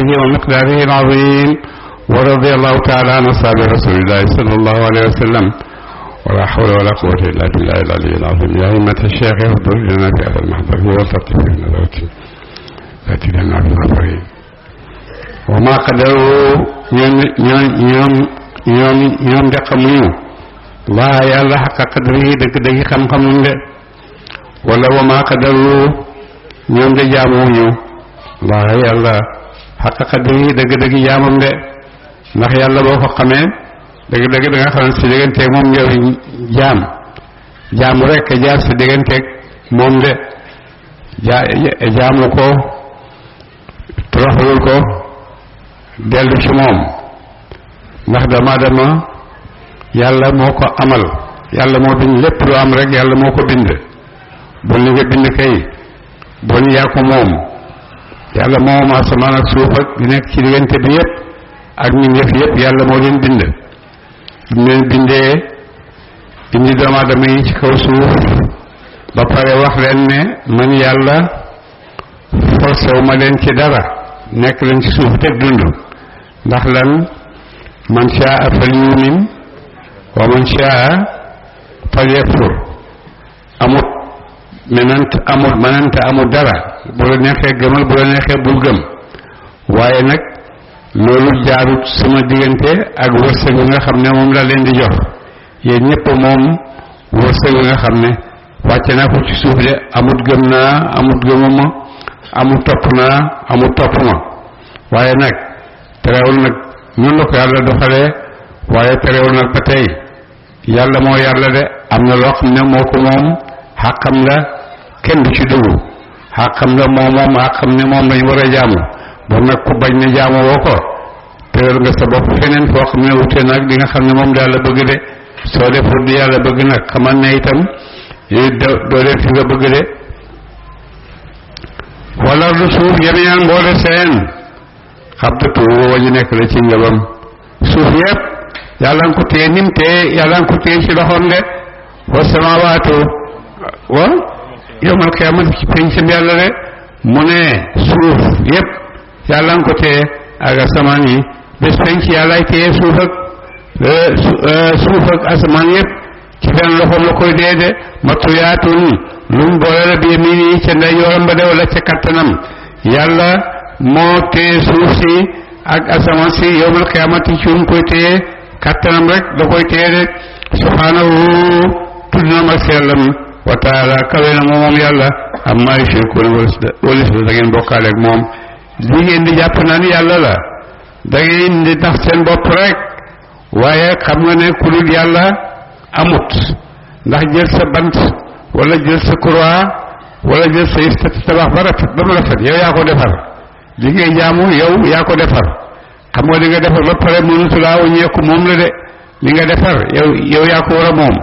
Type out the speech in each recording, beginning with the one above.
ومقداره العظيم ورضي الله تعالى عن أصحاب رسول الله صلى الله عليه وسلم ولا حول ولا قوة إلا بالله العلي العظيم يا أئمة الشيخ احضر لنا في هذا المحضر والتطيب لنا ذاتي لنا في الظفرين وما قدروا يوم دقموا الله يا الله حق قدره دق خم ولا وما قدروا يوم دجاموا الله يا الله xaqa qadri dëgg-dëgg jaamam de ndax yàlla boo ko xamee dëgg-dëgg da nga xam ne si digganteeg moom yow jaamu rek jaar si digganteeg moom de jaamu ko toroxlul ko dellu ci moom ndax doomu aadama yàlla moo ko amal yàlla moo bind lépp lu am rek yàlla moo ko bind bon li nga bind kay bon yaa ko moom yàlla moom asamaan ak suuf ak di nekk ci diggante bi yëpp ak mbindeef yëpp yàlla moo leen bind leen bindee indi doomu aadama yi ci kaw suuf ba pare wax leen ne man yàlla forcé wu ma leen ci dara nekk leen ci suuf teg dund ndax lan man shaa fal yumin wa man shaa fal yakfur amut mënante amul dara bu la neexee gëmal bu la neexee bul gëm waaye nag loolu jaarut sama diggante ak wërsëg bi nga xam ne moom la leen di jox yéen ñëpp moom wërsëg bi nga xam ne wàcce naa ko ci suuf de amut gëm naa amut gëmuma amut topp naa amut topp ma waaye nag terewul nag ñun la ko yàlla doxalee waaye terewul nag ba tey yàlla moo yàlla de am na loo xam ne moo ko moom xàqam la kenn du ci dugg xàqam la moom xàqam ne moom lañ war a jaamu bon nag ku bañ ne jaamu woo ko tëral nga sa bopp feneen foo xam ne wute nag di nga xam ne moom da yàlla bëgg de soo defut di yàlla bëgg nag xamal ne itam doo def fi nga bëgg de wala du suuf yeneen mboole seen xabtatu wañu nekk la ci ngëbam suuf yëpp yàlla nga ko téye nim téye yàlla nga ko téye ci loxoom de wa samawaatu wa yowmal qiyaamati ci pencam yàlla de mu ne suuf yëpp yàlla nga ko téye ak asamaan yi bés penc yàllaay téye suuf ak asamaan yëpp ci benn loxoom la koy dee de matuyaatun lu mu boole la bi mi nii ca ndeyjooram ba de wala ca kattanam yàlla moo téye suuf si ak asamaan si yowmal qiyaamati ci mu koy téye kattanam rek da koy téye de subhaanahu tudd na mag sellam wa taala kawe na moom yàlla amma yushrikuun walis da ngeen bokkaale ak moom li ngeen di jàpp naan yàlla la da ngeen di tax seen bopp rek waaye xam nga ne ku dul yàlla amut ndax jël sa bant wala jël sa croix wala jël sa istati tabax ba mu rafet yow yaa ko defar li ngay jaamu yow yaa ko defar xam nga li nga defar ba pare mënutu laa wàññeeku moom la de li nga defar yow yaa ko war a moom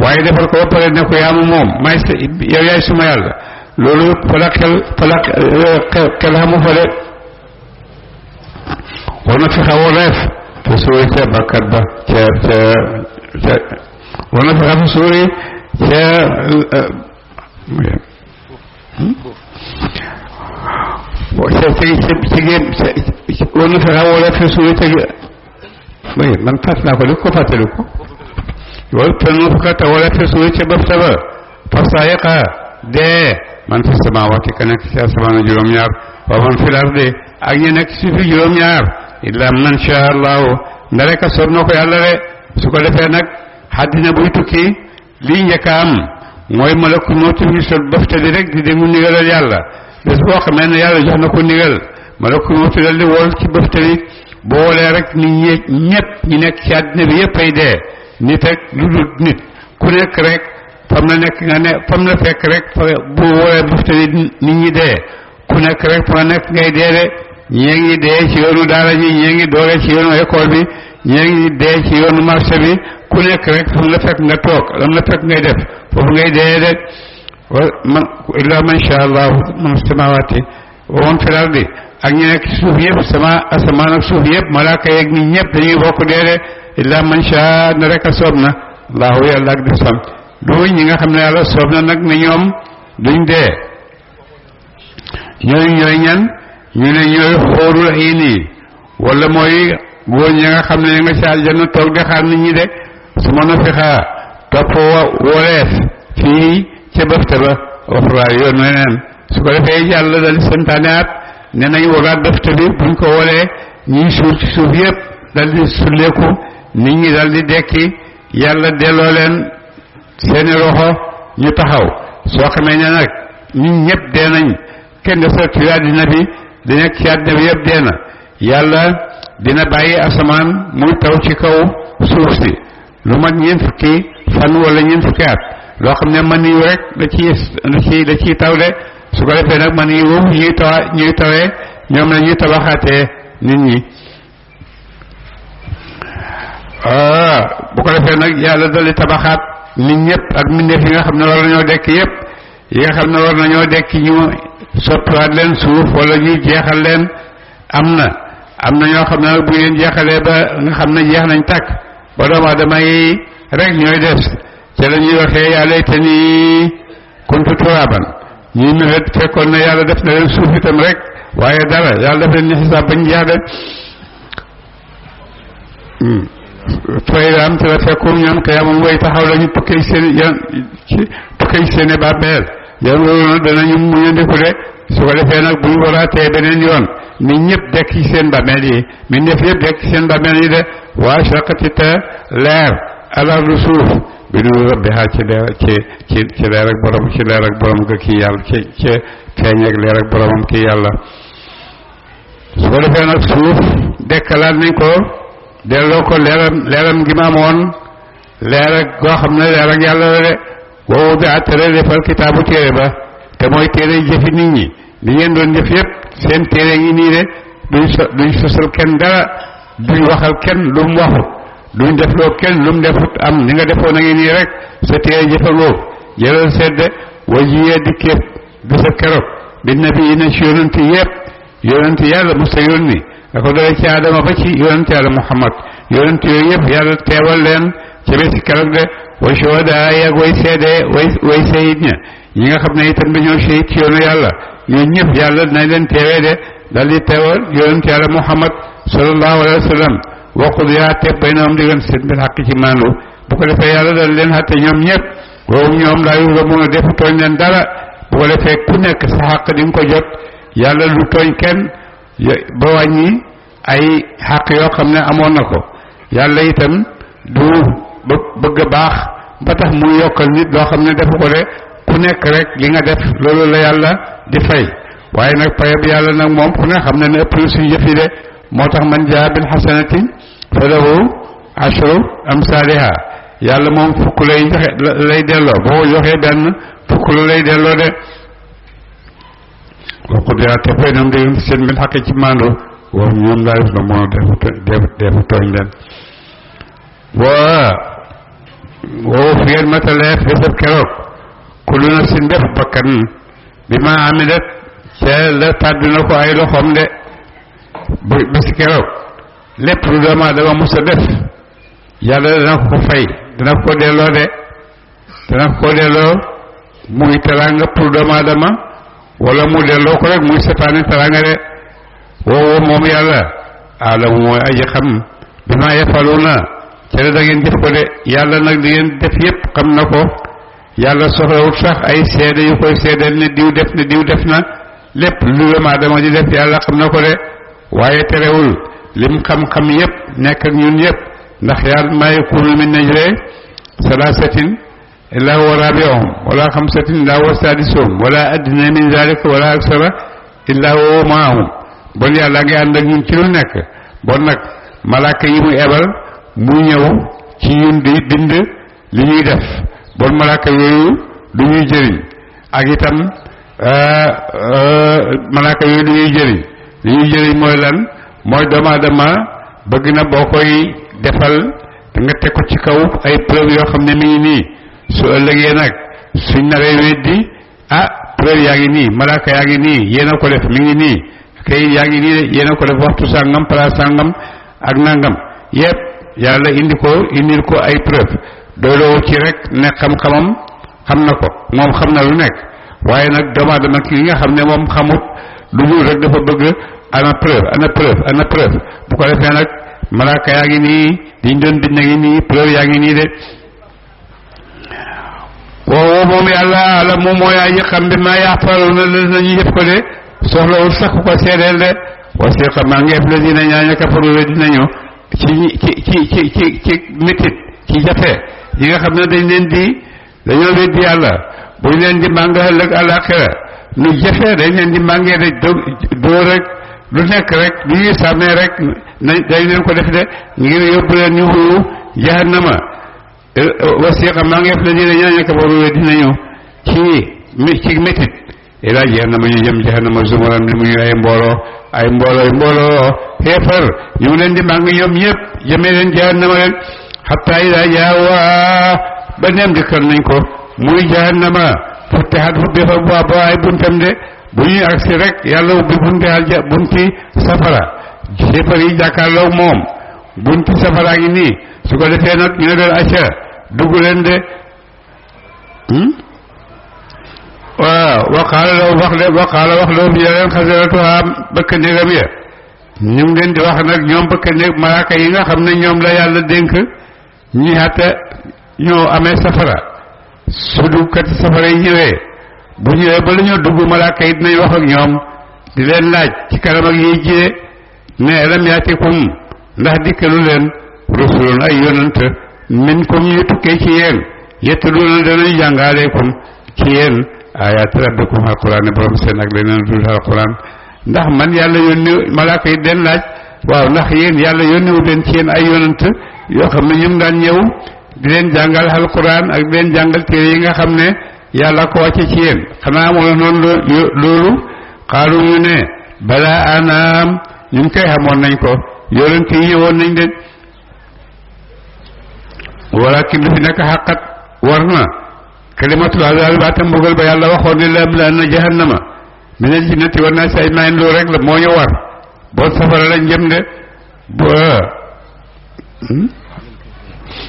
waaye defar ko ba pare ne ko yaamu moom may sa yow yaay suma yàlla loolu fala xel xamu fa de war na fi xaw a leef te suuri ca bakkat ba ca war na fi xaw a suuri ca war na fi xaw a leef te suuri ca man fàtt naa ko li ko fàttali ko wal tanufxata wala fi suuri ca bëf ba fasaayiqa dee man fi samaawaati ka nekk ci asamaan juróom-ñaar wa man fi lardi ak ñi nekk ci fi juróom-ñaar illa man sha allahu ndare ka soob na ko yàlla de su ko defee nag àddina buy tukki lii njëkk a am mooy malaku mawti bi sol bëfta di rek di déglu ndigalal yàlla bés boo xamee ne yàlla jox na ko ndigal malaku mawti dal di wool ci bëfta bi boolee rek nit ñëpp ñi nekk ci àddina bi yëpp ay dee nit ak lu dul nit ku nekk rek fam la nekk nga ne fam la fekk rek bu woolee bëfta bi nit ñi dee ku nekk rek fa nekk ngay dee de ñee ngi dee ci yoonu daara ji ñee ngi doore ci yoonu école bi ñee ngi dee ci yoonu marché bi ku nekk rek fam la fekk nga toog lam la fekk ngay def foofu ngay dee de man illa man sha Allah man samawati wa man fil ardi ak ñu nekk ci suuf yëpp sama asamaan ak suuf yëpp malaaka yeeg nit ñëpp dañuy bokk dee de illa man sha na rek a soob na allahu yàlla ak di sam du ñi nga xam ne yàlla soob na nag ne ñoom duñ dee ñooy ñan ñu ne ñooy xóorul ay nii wala mooy góor ñi nga xam ne ñu nga ci aljanna toog di xaar nit ñi de su ma na fixaa topp woleef fii ca bëfte ba waxuraay yoon weneen su ko defee yàlla dal santaane at ne nañ wagaat bëfte bi buñ ko wolee ñiy suuf ci suuf yépp dal di sulleeku nit ñi dal di dekki yàlla delloo leen seeni roxo ñu taxaw soo xamee ne nag ñun ñëpp dee nañ kenn desat ci àddina bi di nekk ci àddina bi yëpp dee na yàlla dina bàyyi asamaan muy taw ci kaw suuf si lu mat ñeent fukki fan wala ñeent fukki at loo xam ne man yu rek da ciy taw de su ko defee nag man yu ñuy tawee ñoom la ñuy tabaxaatee nit ñi bu ko defee nag yàlla dali tabaxaat nit ñëpp ak mbindeef yi nga xam ne war nañoo dekk yëpp yi nga xam ne war nañoo dekk ñu sottiwaat leen suuf wala ñuy jeexal leen am na ñoo xam ne nag bu leen jeexalee ba nga xam ne jeex nañ tàkk ba doomu aadama yi rek ñooy des ca la ñuy waxee yàlla te ni kuntu turaaban ñuy mébét fekkoon na yàlla def na leen suuf itam rek waaye dara yàlla def leen ñu xisaab bañ jeex de faydaam te la fekkum ñoom xiyaamam way taxaw lañu tukkee seeni bàmmeel yoon loolu danañu muñandiku de su ko defee nag buñ waraatee beneen yoon nit ñëpp dekk ci seen bàmmeel yi mi def yëpp dekk ci seen bàmmeel yi de waa saqati te leer alardu suuf bi du rabbiha ci leer ak borom ga kii yàlla ci feeñ ak leer ak boromam kii yàlla su ko defee nag suuf dekkalaat nañ ko delloo ko leeram gi ma amoon leer ak goo xam ne leer ak yàlla la de woowu bi àttale defal kitaabu téere ba te mooy téere jëfi nit ñi li ngeen doon jëf yëpp seen téere ngi nii de duñ sosal kenn dara duñ waxal kenn lu mu waxut duñ defloo kenn lu mu defut am ni nga defoon a ngi nii rek sa téere jëfangoo jëlal sedde wa jiyee di képp bisa keroog bi nabi yi ne ci yonent yàlla musta yónni da ko dale ci Adama ba ci yonent yàlla Muhammad yonent yooyu yëpp yàlla teewal leen ci bési keroog de way shuhadaa ak way seede way sayid ña ñi nga xam ne itam dañoo shahid ci yoonu yàlla ñooñu ñëpp yàlla dinañ leen teewee de dal di teewal yonent yàlla Muhammad sallallahu alayhi wa sallam waqul yaa teeb baynahum diggante seen bil xaq ci maandu bu ko defee yàlla dal leen xatte ñoom ñëpp boobu ñoom laa yu mun a defu tooñ leen dara bu ko defee ku nekk sa xaq di nga ko jot yàlla du tooñ kenn ba wàññi ay xaq yoo xam ne amoon na ko yàlla itam du bëgg a baax ba tax muy yokkal nit loo xam ne defu ko de ku nekk rek li nga def loolu la yàlla di fay waaye nag payab yàlla nag moom ku ne xam ne ne ëpp na suñu jëf yi de moo tax man jaa bil xasanatin fa lahu ashru amsaaliha yàlla moom fukk lay joxe lay delloo boo joxee benn fukk la lay delloo de waqul yaa te fay nam dégg seen bil xaqi ci maandu waaw ñoom laa def na moo defu tooñ leen woo fi ngeen mataleef bésab keroog kullu nafsin def bakkan bi ma amilat ca la tàddu na ko ay loxoom de bési keroog lépp lu doomu aadama mos a def yàlla dana ko fay dana ko delloo de dana ko delloo muy teraanga pour doomu aadama wala mu delloo ko rek muy setaani teraanga de woowu moom yàlla aalamu mooy aji xam bi ma yafaluuna ca da ngeen def ko de yàlla nag di ngeen def yépp xam na ko yàlla soxlawut sax ay seede yu koy seedeel ne diw def na lépp lu doomu aadama di def yàlla xam na ko de waaye terewul lim xam-xam yépp nekk ak ñun yépp ndax yàlla maa yakunu min najwa salaasatin illaa huwa raabi'uhum wala xamsatin illaa huwa saadisuhum wala adnaa min zaalika wala aksara illaa huwa ma'ahum bon yàlla ngi ànd ak ñun ci lu nekk bon nag malaaka yi muy ebal muy ñëw ci ñun di bind li ñuy def bon malaaka yooyu du ñuy jëriñ ak itam malaaka yooyu du ñuy jëriñ li ñuy jëriñ mooy lan mooy doomu aadama bëgg na boo koy defal da nga teg ko ci kaw ay preuve yoo xam ne mi ngi nii su ëllëgee nag suñ naree weddi preuve yaa ngi nii malaaka yaa ngi nii yéen a ko def mi ngi nii kayit yaa ngi nii de yéen a ko def waxtu sàngam place sàngam ak nangam yépp yàlla indil ko ay preuve dooloo ci rek ne xam-xamam xam na ko moom xam na lu nekk waaye nag doomu aadama ki nga xam ne moom xamut lu dul rek dafa bëgg ana preuve bu ko defee nag malaaka yaa ngi nii diñ doon bind ngi nii preuve yaa ngi nii de woowo moom yàlla ala moom mooy aji xam bi maa yaxfaruuna la nañu yëpp ko de soxlawul sax ko seedeel de wasiqa maa ngeef la dina ñaaña kafaru la dinañu ci métit ci jafe yi nga xam ne dañoo weddi yàlla buñ leen di màng ëllëg àllaaxira nu jafe dañ leen di màngee de doo rek lu nekk rek lu ñuy sàmmee rek dañ leen ko def de ngir yóbbu leen ñu xuyu jahannama wasiqa maa ngeef la dina ñaaña kafaru la dinañu ci métit ilaa jahannama ñu jëm jahannama zumuran ni muy ay mbooloo xeefar ñu ngi leen di màng ñoom ñëpp jëmee leen jahannama leen xataa ilaa jaawa ba neem dikkal nañ ko muy jahannama futtihat ubbi fa bu ay buntam de bu ñuy agsi rek yàlla ubbi bunti safara xeefar yi jàkkaarloog moom bunti safara ngi nii su ko defee nag ñu ne leen acca dugg leen de waaw waqaala wax loo bi leen xasaratuha bëkk néegam ya ñu ngi leen di wax nag ñoom bëkk néeg malaaka yi nga xam ne ñoom la yàlla dénk ñi xatta ñoo amee safara su duggkati safara yi ñëwee bu ñëwee ba la ñoo dugg malaaka yi dinañ wax ak ñoom di leen laaj ci kanam ak yiy jiyee ne alam yaatikum ndax dikkalu leen rusulun ay yonant minkum ñu tukkee ci yéen yettaluna danañu jàngaaleekum ci yéen ayaat rabbikum alquran ne borom seen ak leneen dul alquran ndax man yàlla yónni malaaka yi den laaj waaw ndax yéen yàlla yónniwu leen ci yéen ay yonant yoo xam ne ñum daan ñëw di leen jàngal alquran ak di leen jàngal téere yi nga xam ne yàlla ko wàcce ci yéen xanaa amul noonu loolu xaalu ñu ne balaa anaam ñun koy xamoon nañ ko yonent yi ñëwoon nañ de walakin lu fi nekk xaqat war na kalimatul azab baata mbugal ba yàlla waxoon ne la na jahannama minal jinnati wan naasi ajma'iin loolu rek la moo ñu war boo safara lañ jëm de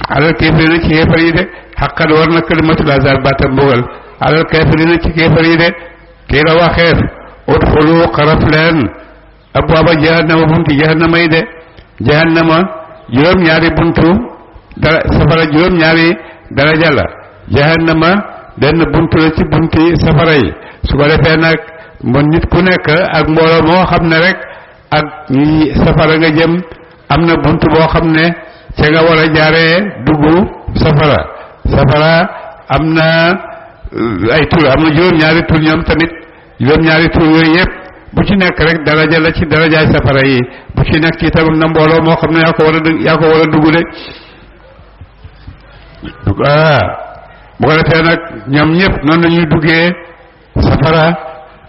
alal kaafiriina ci kéefar yi de xaqat war na kalimatul azab baata mbugal alal kaafiriina ci kéefar yi de kii la waxeef udxulu xaraf leen abwaaba jahannama bunti jahannama yi de jahannama juróom-ñaari buntu safara juróom-ñaari daraja la jahannama benn buntu la ci bunti safara yi su ko defee nag mo nit ku nekk ak mbooloo moo xam ne rek ak ñi safara nga jëm am na buntu boo xam ne ca nga war a jaaree dugg safara am na ay tur am na juróom-ñaari tur ñoom tamit juróom-ñaari tur yooyu yëpp bu ci nekk rek daraja la ci darajaay safara yi bu ci nekk itam am na mbooloo moo xam ne yaa ko war a dugg de bu ko defee nag ñoom ñëpp noonu la ñuy duggee safara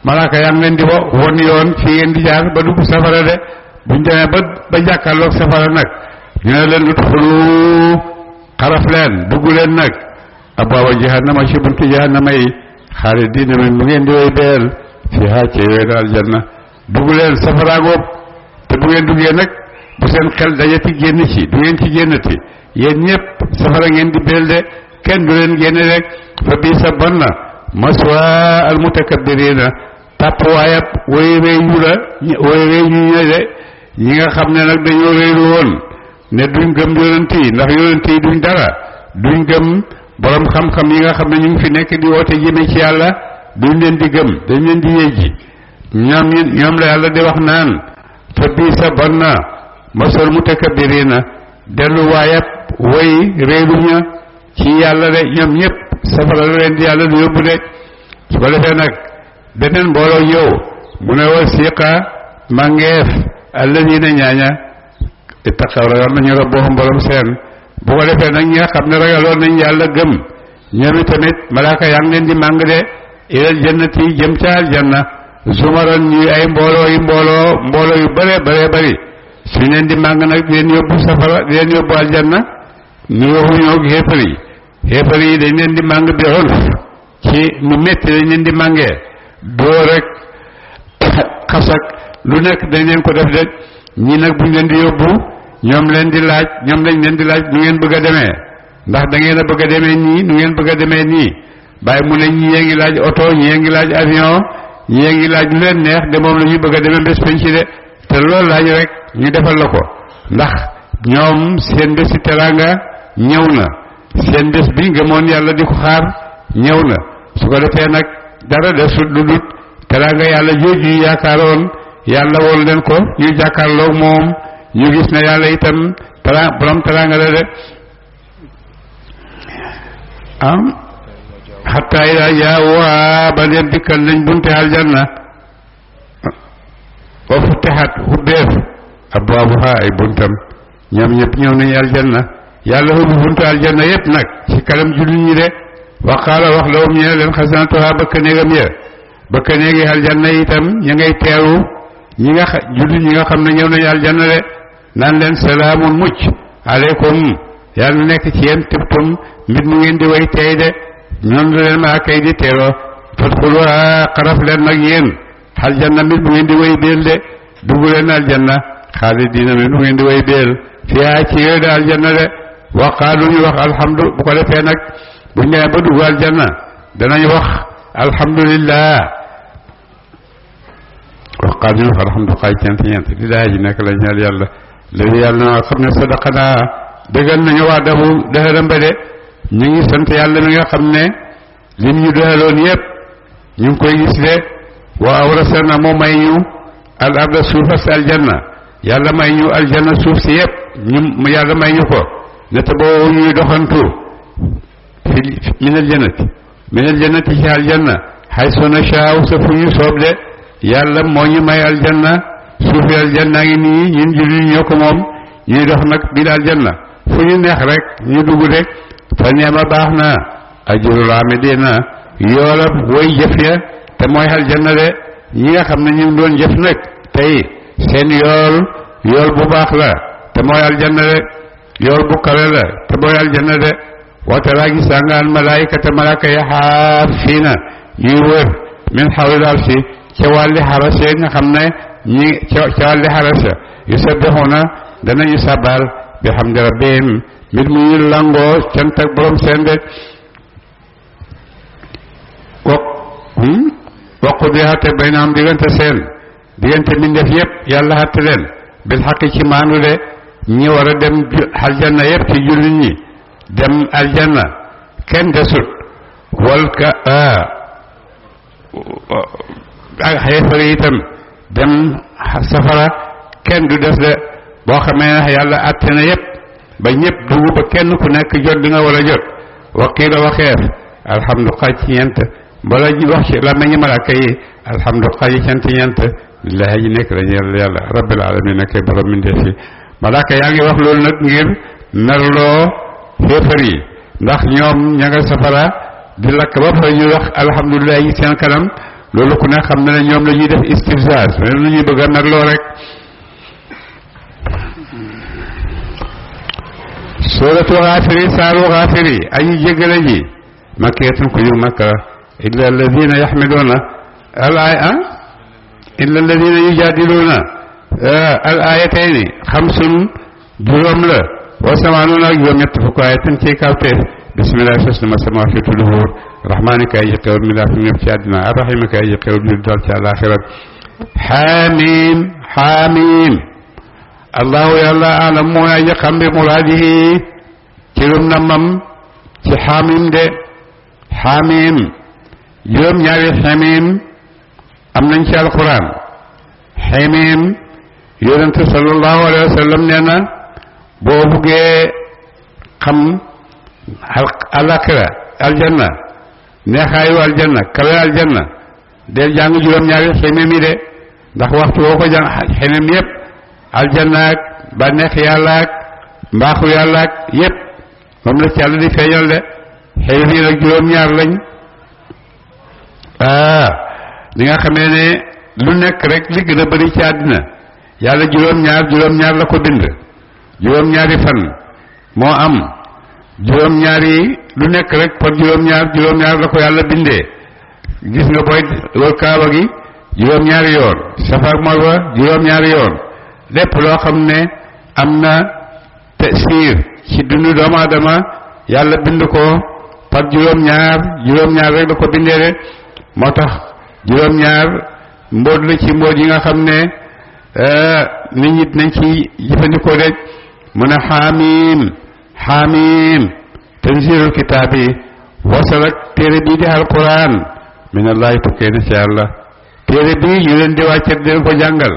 malaaka yaa ngi leen di won yoon fii ngeen di jaar ba dugg safara de buñ demee ba jàkkaarloog safara nag ñu ne leen udxulu xaraf leen dugg leen nag abwaaba jahannama ci buntu jahannama yi xaalidiina min mu ngeen di way beel fiihaa ci weenu aljanna dugg leen safara goob te bu ngeen duggee nag bu seen xel dajati génn ci du ngeen ci génnati yéen ñëpp safara ngeen di beel de kenn du leen génne rek fa bii sa bon na maswa al mutakabbirina tàpp waayab way réeyu ñe de ñi nga xam ne nag dañoo réeru woon ne duñ gëm yonent yi ndax yonent yi duñ dara duñ gëm borom xam-xam yi nga xam ne ñu ngi fi nekk di woote jëme ci yàlla duñ leen di gëm dañ leen di yéej ji ñoom la yàlla di wax naan fa bii sa bon na maswal mutakabbirina dellu waayab way réeru ña ci yàlla de ñoom ñëpp safara la leen di yàlla du yóbbu de su ko defee nag beneen mbooloo ñëw mu ne wasiqa mangeef alladina ñaaña ittaqaw ragal nañu rabbuhum borom seen bu ko defee nag ñi nga xam ne ragaloon nañ yàlla gëm ñoom tamit malaaka yaa ngi leen di màng de ilal jannati jëm ca aljanna zumaran ñuy ay mbooloo yu bare bari suñ leen di màng nag di leen yóbbu safara di leen yóbbu aljanna ñu waxuñoo xéefar yi dañ leen di màng bi xulf ci mu métti dañ leen di màngee doo rek xasak lu nekk dañ leen ko def de ñi nag buñ leen di yóbbu ñoom lañ leen di laaj nu ngeen bëgg a demee ndax da ngeen a bëgg a demee nii nu ngeen bëgg a demee nii bàyyi mu ne ñii yee ngi laaj oto ñii yee ngi laaj avion ñii ngi laaj lu leen neex de moom la ñuy bëgg a demee bés penc de te loolu laaj rek ñu defal la ko ndax ñoom seen bési teraanga ñëw na seen bés bi ngëmoon yàlla di ko xaar ñëw na su ko defee nag dara desut lu dut teraanga yàlla jooju yu yaakaaroon yàlla woon leen ko ñu jàkkaarloog moom ñu gis ne yàlla itam borom teraanga la de xataa ida jaawuhaa ba leen dikkal nañ bunte aljanna wa futixat hubbeef abwaabuhaa ay buntam ñoom ñëpp ñëw nañu aljanna yàlla hubbi buntu aljanna yëpp nag ci kanam jullit ñi de wa qaala wax lawum ñee leen xasanatuhaa bëkk néegam ya bëkk néegi aljanna itam ña ngay teeru ñi nga jullit ñi nga xam ne ñëw nañu aljanna de naan leen salaamun mucc aleykum yàlla nekk ci yéen tibtum mbir mu ngeen di way tey de ñoom la leen malaaka yi di teeroo fadxuluhaa xaraf leen nag yéen aljanna mbir mu ngeen di way béel de dugg leen aljanna xaalidiina mbir mu ngeen di way béel fiihaa ci yooyu de aljanna de wa qaalu ñu wax alhamdu bu ko defee nag bu ñu demee ba dugg aljanna danañ wax alhamdulillah wa qaalu ñu wax alhamdu xaaj ñeent lillaahi ji nekk la ñeel yàlla léegi yàlla na xam ne sadaqanaa dëggal nañu waa dafu dëxëram ba de ñu ngi sant yàlla mi nga xam ne lim ñu dëxaloon yépp ñu ngi koy gis de wa awrasana moo may ñu al arda suufa si aljanna yàlla may ñu aljanna suuf si yépp ñu yàlla may ñu ko ne te boo ñuy doxantu fi minal jannati ci aljanna haysu nashaaw sa fu ñu soob de yàlla moo ñu may aljanna suufi aljanna ngi nii ñun jullit ñoo ko moom ñuy dox nag biir aljanna fu ñu neex rek ñu dugg de fa neema baax na ajrul amilina yoolab woy jëf ya te mooy aljanna de ñi nga xam ne ñu ngi doon jëf nag tey seen yool bu baax la te mooy aljanna de yool bu kawe la te mooy aljanna de wataraa gi sàngaan malaayikata malaaka ya xaafiina ñuy wër min xawlil arsi ca wàlli xarase nga xam ne ca wàlli xarase yusabbixuuna danañu sabal bi hamdi rabbihim mbir mu ñu langoo cant ak borom seen de waqudi xatte baynahum diggante mbindeef yépp yàlla xatte leen bil xaqi ci maandu de ñi war a dem aljanna yépp ci jullit ñi dem aljanna kenn desut wal ka ak xeefari itam dem safara kenn du des de boo xamee ne yàlla àtte na yépp ba ñëpp dugg ba kenn ku nekk jot di nga war a jot waqiila waxeef alhamdu xaaj ci ñeent bala ji wax ci la meññ malaaka yi alhamdu xaaj ci ñeent lillahi ji nekk la ñeel yàlla rabbil alamin nekk borom mindee fi malaaka yaa ngi wax loolu nag ngir merloo xéefar yi ndax ñoom ña nga safara di lakk ba pare ñuy wax alhamdulilah yi seen kanam loolu ku ne xam na ne ñoom la ñuy def istifzaaz loolu la ñuy bëgg a merloo rek suuratu Gaafiri saaru Gaafiri añu jéggale ji makkiyatun ku ñu makka illa alladina yaxmiluuna al aaya illa alladina yujaadiluuna al aayatayni xamsun juróom la wa samaanuuna ak juróom ñett fukk aayatan ci kawteef bismillahi sos na ma sama fi tudduhóor rahmaani kay ji xewal mi laa fi ñëpp ci àddina arrahimi kay ji xewal mi dal ci àllaaxira xaamiim xaamiim allahu yàlla alam mooy aji xam bi muraadihi ci lum namam ci xaamim de xaamim juróom ñaari xamim am nañ ci alquran xamim yonente sallallahu alayhi wa sallam nee na boo buggee xam alaxira aljanna neexaayu aljanna kawe aljanna del jàng juróom ñaari xamim yi de ndax waxtu woo ko jàng xamim yépp aljannaak bànneex yàllaak mbaaxu yàllaak yépp moom la ci yàlla di feeñal de xëy fii nag juróom-ñaar lañ li nga xamee ne lu nekk rek li gën a bëri ci àddina yàlla juróom-ñaar la ko bind juróom-ñaari fan moo am juróom-ñaari lu nekk rek par juróom-ñaar la ko yàlla bindee gis nga booy wër kaaba gi juróom-ñaari yoon Safa ak Marwa juróom-ñaari yoon lépp loo xam ne am na tasiir ci dundu doomu aadama yàlla bind ko par juróom-ñaar rek la ko bindee de moo tax juróom-ñaar mbóot la ci mbóot yi nga xam ne nit ñi nañ ci jëfandikoo de mu ne xaamiim tanzilul kitaabi wasalak téere bii di alquran minallahi tukkee na ci yàlla téere bii ñu leen di wàcce di leen ko jàngal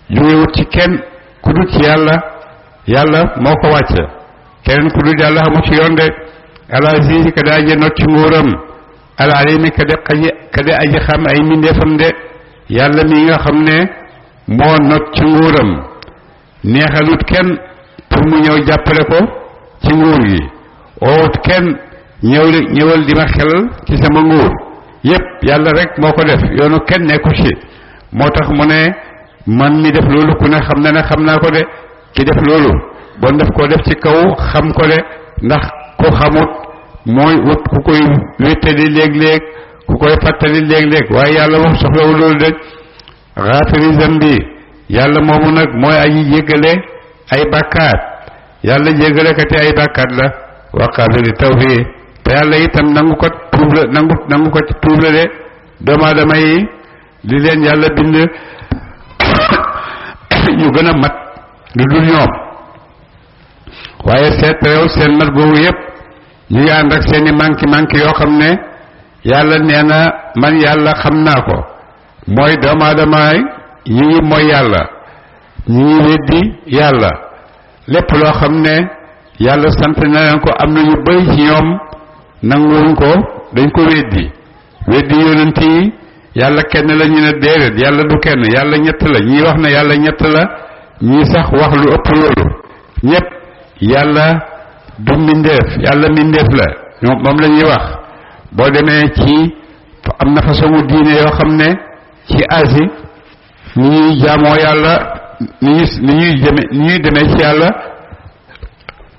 jógewut ci kenn ku dul ci yàlla moo ko wàcce keneen ku dul yàlla xamu ci yoon de al aziz ka daa je not ci nguuram al alimi ka de aji xam ay mbindeefam de yàlla mi nga xam ne moo not ci nguuram neexalut kenn pour mu ñëw jàppale ko ci nguur gi oowut kenn ñëwal di ma xelal ci sama nguur yépp yàlla rek moo ko def yoonu kenn nekku ci moo tax mu ne man mi def loolu ku ne xam na ne xam naa ko de ki def loolu bon def ko def ci kaw xam ko de ndax ku xamut mooy wut ku koy wéttali léeg-léeg ku koy fàttali léeg-léeg waaye yàlla moom soxlawul loolu de xaafiri zambi yàlla moomu nag mooy aji jéggale ay bàkkaat yàlla jéggale kati ay bàkkaat la wa qaabili tawbi te yàlla itam nangu ko tuub la nangu ko ci tuub la de doomu aadama yi li leen yàlla bind ñu gën a mat lu dul ñoom waaye seet réew seen mat googu yépp ñu ngi ànd ak seeni manki yoo xam ne yàlla nee na man yàlla xam naa ko mooy doomu aadama yi ngi mooy yàlla ñi ngi weddi yàlla lépp loo xam ne yàlla sant na leen ko am na ñu bari ci ñoom nanguwuñ ko dañ ko weddi yonent yi yàlla kenn la ñu ne déedéet yàlla du kenn yàlla ñett la ñii wax ne yàlla ñett la ñii sax wax lu ëpp loolu ñépp yàlla du mbindeef yàlla mbindeef la moom la ñuy wax boo demee ci am na façon diine yoo xam ne ci Asie ni ñuy jaamoo yàlla ni ñuy demee ci yàlla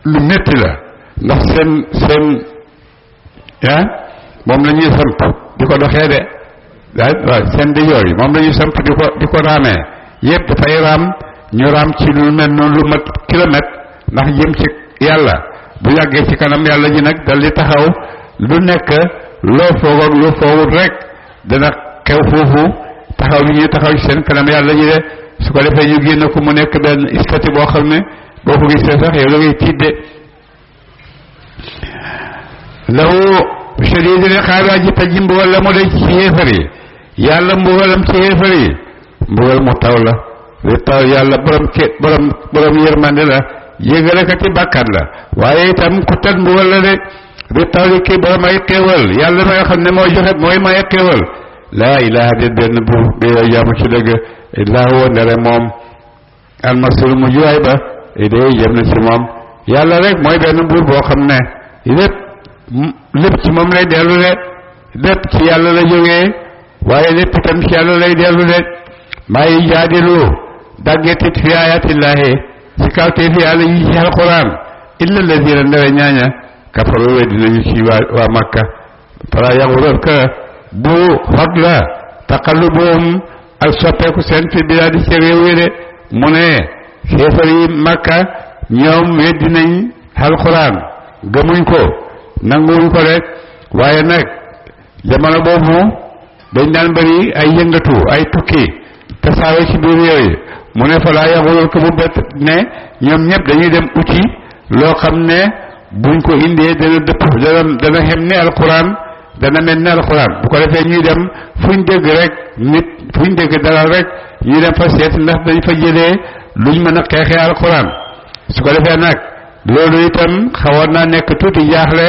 lu metti la ndax seen moom la ñuy samp di ko doxee de waaw seen dijoor yi moom la ñuy samp di ko raamee yépp dafay raam ñu raam ci lu mel noonu lu mat kilomètre ndax jëm ci yàlla bu yàggee ci kanam yàlla ji nag dal di taxaw lu nekk loo foog ak loo foogul rek dana xew foofu taxaw li ñuy taxaw ci seen kanam yàlla ji de su ko defee ñu génn ko mu nekk benn istati boo xam ne boo ko gisee sax yow da ngay tiit de lahu shadidul iqaabi aji taji mbugal la mu de ci yéefar yi yàlla mbugalam ci yéefar yi mbugal mu taw la li taw yàlla borom yërmande la yëgalekati bàkkaat la waaye itam ku tat mbugal la de li taw li kii borom ay xéewal yàlla ma nga xam ne mooy joxe mooy may xéewal laa ilaha de benn buur bi yow jaamu ci dëgg illaa huwa ndere moom almasiru mu juwaay ba idée jëm na ci moom yàlla rek mooy benn buur boo xam ne lépp ci moom lay dellu de lépp ci yàlla la jógee waaye lépp itam ci yàlla lay dellu de maa yi jaadilu daggetit fi ayatillahi ci kawtee fi yàlla yi ci alquran illa alladina ndawe ñaaña kafaru weddi nañu ci waa Makka fala yaxururka bu xot la taqallubuhum ak soppeeku seen fi bilaadi ci réew yi de mu ne xéefar yi Makka ñoom weddi nañ alquran gëmuñ ko nanguwuñ ko rek waaye nag jamono boobu dañ daan bëri ay yëngatu ay tukki tasaare ci biir yooyu mu ne fa laa yaxulul ko bu bett ne ñoom ñëpp dañuy dem uti loo xam ne buñ ko indee dana dëpp dana xem ne alquran dana mel ne alquran bu ko defee ñuy dem fuñ dégg rek nit fuñ dégg dara rek ñuy dem fa seet ndax dañ fa jëlee luñ mën a xeexee alquran su ko defee nag loolu itam xawoon naa nekk tuuti jaaxle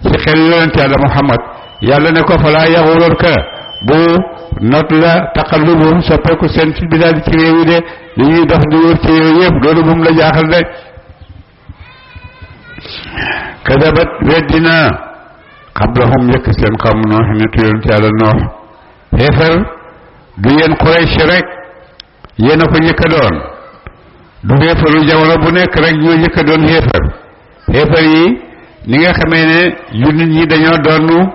ci xel yonent yàlla Muhammad yàlla ne ko fa laa yaxulul ka bu not la taqallubu soppeeku seen fi bilaadi ci réew yi de li ñuy dox di wër ci réew yëpp loolu bu mu la jaaxal de kadabat weddina qablahum yëkk seen xawmu noox nitu yonent yàlla noox xeefar du yéen Quraysh rek yéen a ko njëkk a doon du xeefaru jamono bu nekk rek ñoo njëkk a doon xeefar yi ni nga xamee ne jullit ñi dañoo doon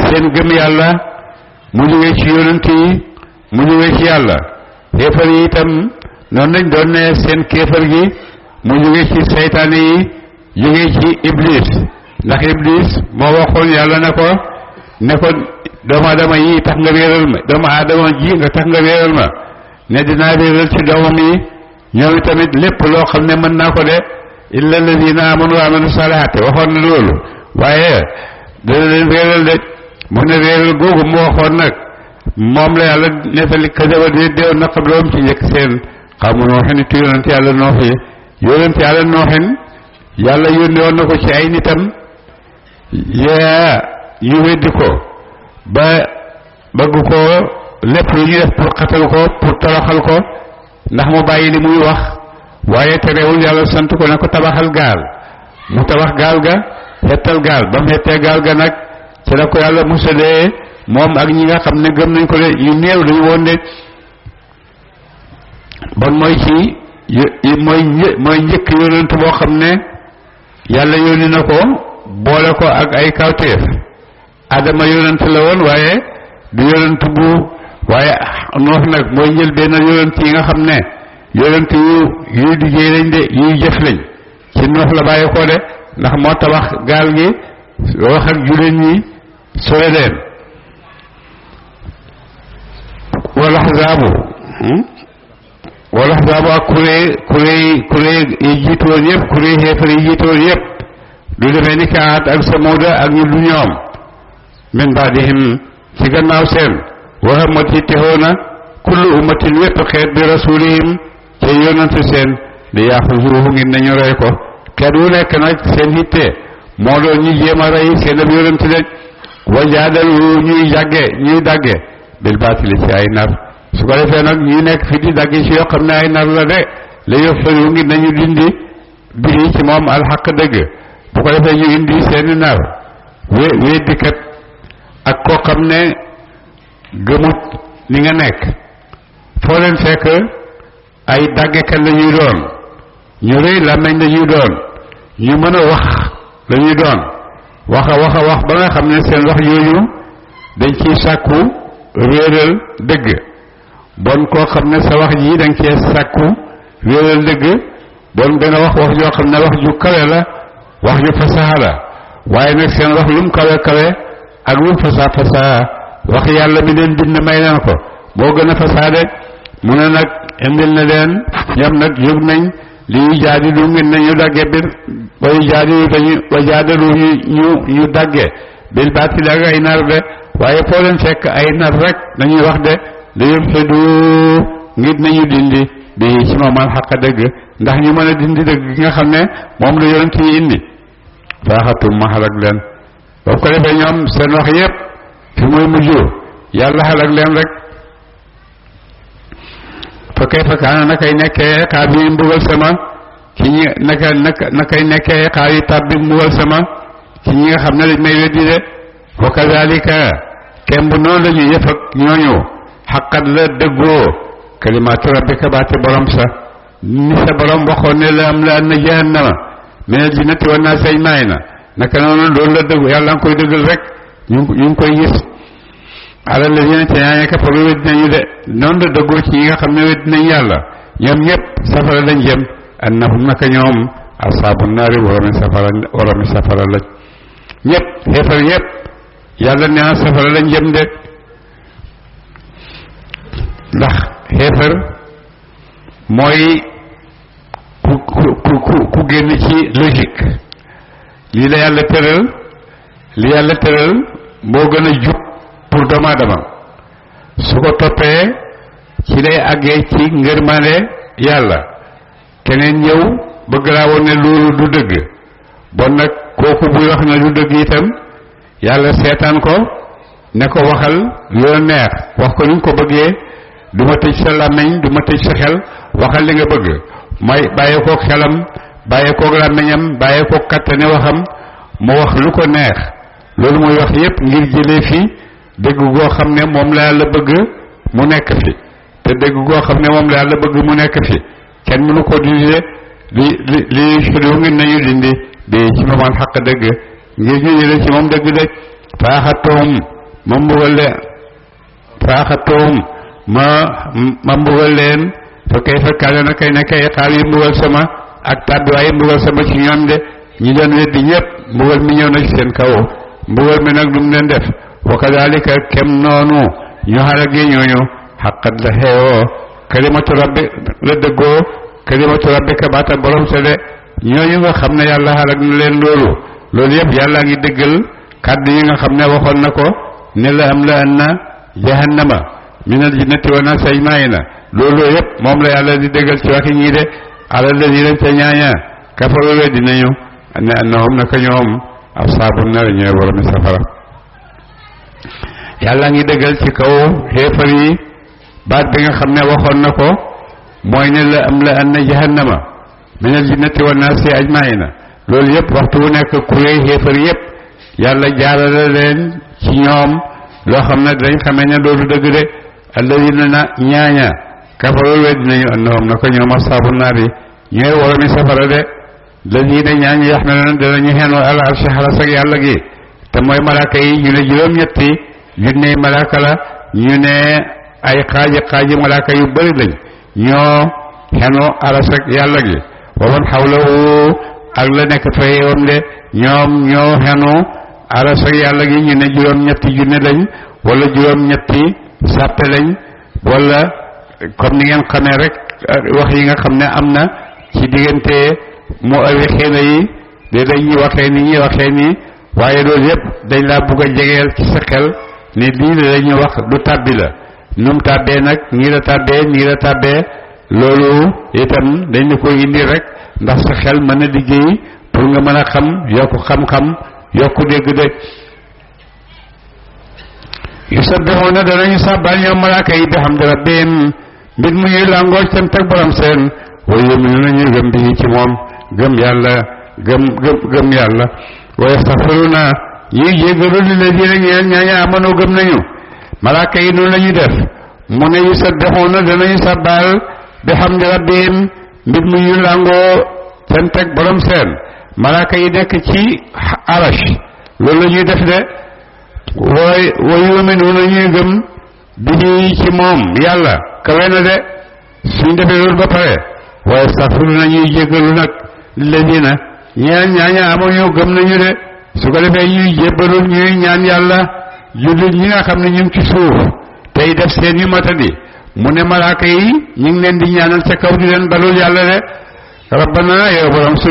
seen gëm yàlla mu jógee ci yonent yi mu jógee ci yàlla xeefar yi itam noonu lañ doon ne seen kéefar gi mu jógee ci seytaane yi jógee ci iblis ndax iblis moo waxoon yàlla ne ko doomu aadama yi tax nga réeral ma doomu aadama ji nga tax nga réeral ma ne dinaa réeral ci doomam yi ñoom tamit lépp loo xam ne mën naa ko de illa alladina amanu wa amilu salihati waxoon na loolu waaye dana leen réeral de mu ne réeral googu mu waxoon nag moom la yàlla nettali kadaba di deew na xabloom ci njëkk seen xamu nooxin it yonent yàlla noox yi yonent yàlla nooxin yàlla yónni woon na ko ci ay nitam yaa ñu weddi ko ba bëgg ko lépp lu ñu def pour xatal ko pour toroxal ko ndax mu bàyyi li muy wax waaye terewul yàlla sant ko ne ko tabaxal gaal mu tabax gaal ga xettal gaal ba mu xettee gaal ga nag ci la ko yàlla musalee moom ak ñi nga xam ne gëm nañ ko de yu néew dañu woon de bon mooy ci mooy njëkk yonent boo xam ne yàlla yónni na ko boole ko ak ay kawteef adama yonent la woon waaye du yonent bu waaye noox nag mooy njël benn yonent yi nga xam ne yonent yuy liggéey lañ de yuy jëf lañ ci noox la bàyyi ko de ndax moo tabax gaal gi wax ak jullit ñi sore leen wal ahzaabu ak kuréel yi jiitu woon yëpp kuréel xeefar yi jiitu woon yëpp du demee ni Aad ak Samuuda ak ñu du ñoom min baadihim ci gannaaw seen wa hammat yittixoona kullu ummatin wépp xeet bi rasulihim ca yonante seen li yaxuzuhu ngir nañu rey ko xeet wu nekk nag seen hitte moo doon ñu jéem a rey seen ab yonante leen wa jaadalu ñuy dagge bil baatili ci ay nar su ko defee nag ñu nekk fi di dagge ci yoo xam ne ay nar la de la yëftalu ngir nañu dindi biri ci moom alxaq dëgg bu ko defee ñu indi seeni nar weddikat ak koo xam ne gëmut ni nga nekk foo leen fekk ay daggekat la ñuy doon ñu rëy làmmeñ la ñuy doon ñu mën a wax la ñuy doon wax ba nga xam ne seen wax yooyu dañ ciy sàkku réeral dëgg bon koo xam ne sa wax ji dañ cee sàkku réeral dëgg bon dana wax joo xam ne wax ju kawe la wax ju fasaha la waaye nag seen wax lum kawe kawe ak lum fasaha wax yàlla mi leen bind may leen ko moo gën a fasaade mu ne nag indil na leen ñoom nag yëg nañ li ñu jaadilu ngeen nañu dagge bir way jaadilu dañu wa jaadalu ñu dagge bil baatili ak ay nar de waaye foo leen fekk ay nar rek dañuy wax de li yubtidu ngir nañu dindi bi ci moom al xaq dëgg ndax ñu mën a dindi dëgg gi nga xam ne moom la yonent yi indi faaxatum ma xalak leen boo ko defee ñoom seen wax yépp fi muy mujj yàlla xalak leen rek fa kayfa kaana nakay nekkee xaar yi mbugal sama ci ñi nakay nekkee xaar yi tàbbi mbugal sama ci ñi nga xam ne dañ may weddi de wa kazalika kemb noonu la ñu yëf ak ñooñu xaqat la dëggoo kalimaatu rabbika baati borom sa ni sa borom waxoon ne la am la an na jahannama minal jinnati wan naasi ajma'iina naka noonu loolu la dëggu yàlla nga koy dëggal rek ñu ngi koy gis ala lazina te ñaañe kafaru wedd nañu de noonu la dëggoo ci ñi nga xam ne wedd nañ yàlla ñoom ñëpp safara lañ jëm annahum naka ñoom asaabu naari woromi safara lañ ñëpp xeefar ñëpp yàlla nee na safara lañ jëm de ndax xeefar mooy ku génn ci logique lii la yàlla tëral moo gën a jub pour doomu aadama su ko toppee ci lay àggee ci ngërmande yàlla keneen ñëw bëgg laa woon ne loolu du dëgg bon nag kooku buy wax na du dëgg itam yàlla seetaan ko ne ko waxal loo neex wax ko ni nga ko bëggee du ma tëj sa làmmiñ du ma tëj sa xel waxal li nga bëgg may bàyyee koog xelam bàyyee koog làmmiñam bàyyee koog kattane waxam mu wax lu ko neex loolu muy wax yépp ngir jëlee fi dëgg goo xam ne moom la yàlla bëgg mu nekk fi te dëgg goo xam ne moom la yàlla bëgg mu nekk fi kenn mënu ko dindi li sudu ngir nañu dindi bi ci moomal xaq dëgg ngir ñu jëlee ci moom dëgg de faaxatoom ma mbugal leen faaxatoom ma mbugal leen fa kay fa kaane na kay nekkay xaar yi mbugal sama ak tàdduwaay mbugal sama ci ñoom de ñi doon weddi ñëpp mbugal mi ñëw na ci seen kaw mbugal mi nag lu mu leen def wa kadalika kem noonu ñu xalagee ñooñu xaqat la xeewoo kalimatu rabbi la dëggoo kalimatu rabbika baata borom sa de ñooñu nga xam ne yàlla xalag na leen loolu yëpp yàlla ngi dëggal kàddu yi nga xam ne waxoon na ko ne la am la anna jahannama minal jinnati wa naasi ajmaina loolu yëpp moom la yàlla di dëggal ci waxi ñii de ala ladina ca ñaaña kafaru we dinañu ne annahum naka ñoom asaabu nar ñooy boromi safara yàlla ngi dëggal ci kaw xeefar yi baat bi nga xam ne waxoon na ko mooy ne la am la anna jahannama minal jinnati wa naasi ajmaina loolu yëpp waxtu wu nekk kuréy xeefar yëpp yàlla jaarale leen ci ñoom loo xam ne dañ xamee ne loolu dëgg de alladina na ñaaña kafaru we dinañu annahum naka ñoom asaabu naar yi ñooy woromi safara de ladina ñaaña yaxmiluuna danañu xenu al arshi xalas ak yàlla gi te mooy malaaka yi ñu ne juróom-ñetti junney malaaka la ñu ne ay xaaji malaaka yu bëri lañ ñoo xenu aras ak yàlla gi wa man xawlahu ak la nekk fa yeewam de ñoom ñoo xenu aras ak yàlla gi ñu ne juróom-ñetti junne lañ wala juróom-ñetti sàppe lañ wala comme ni ngeen xamee rek wax yi nga xam ne am na ci diggante mu awixeena yi de dañuy waxee ni ñuy waxee nii waaye loolu yëpp dañ laa bugg a jegeel ci sa xel ni lii la dañuy wax du tàbbi la num tàbbee nag nii la tàbbee loolu itam dañ la koy indi rek ndax sa xel mën a liggéey pour nga mën a xam yokku xam-xam yokku dégg-dégg yusabbihuna danañu sàbbal ñoom malaaka yi bi hamdi rabbihim mbir mu ñuy làngoo cant ak borom seen wa yu'minuna ñu gëm bi ci moom gëm yàlla gëm yàlla wa yastaghfiruna ñuy jéggalu lilladina ñeen ñaaña amanu gëm nañu malaaka yi noonu la ñuy def mu ne yusabbihuna danañu sàbbal bi hamdi rabbihim mbir mu ñuy làngoo cant ak borom seen malaaka yi nekk ci arash loolu la ñuy def de wa yu'minuna ñuy gëm bi ci moom yàlla kawe na de suñ defee loolu ba pare wa yastaghfiruna ñuy jéggalu nag lilladina ñeen ñaaña amuñu gëm nañu de su ko defee ñuy jébbalu ñuy ñaan yàlla jullit ñi nga xam ne ñu ngi ci suuf tey def seen yu matadi mu ne malaaka yi ñu ngi leen di ñaanal ca kaw di leen balul yàlla de rabbana yow borom su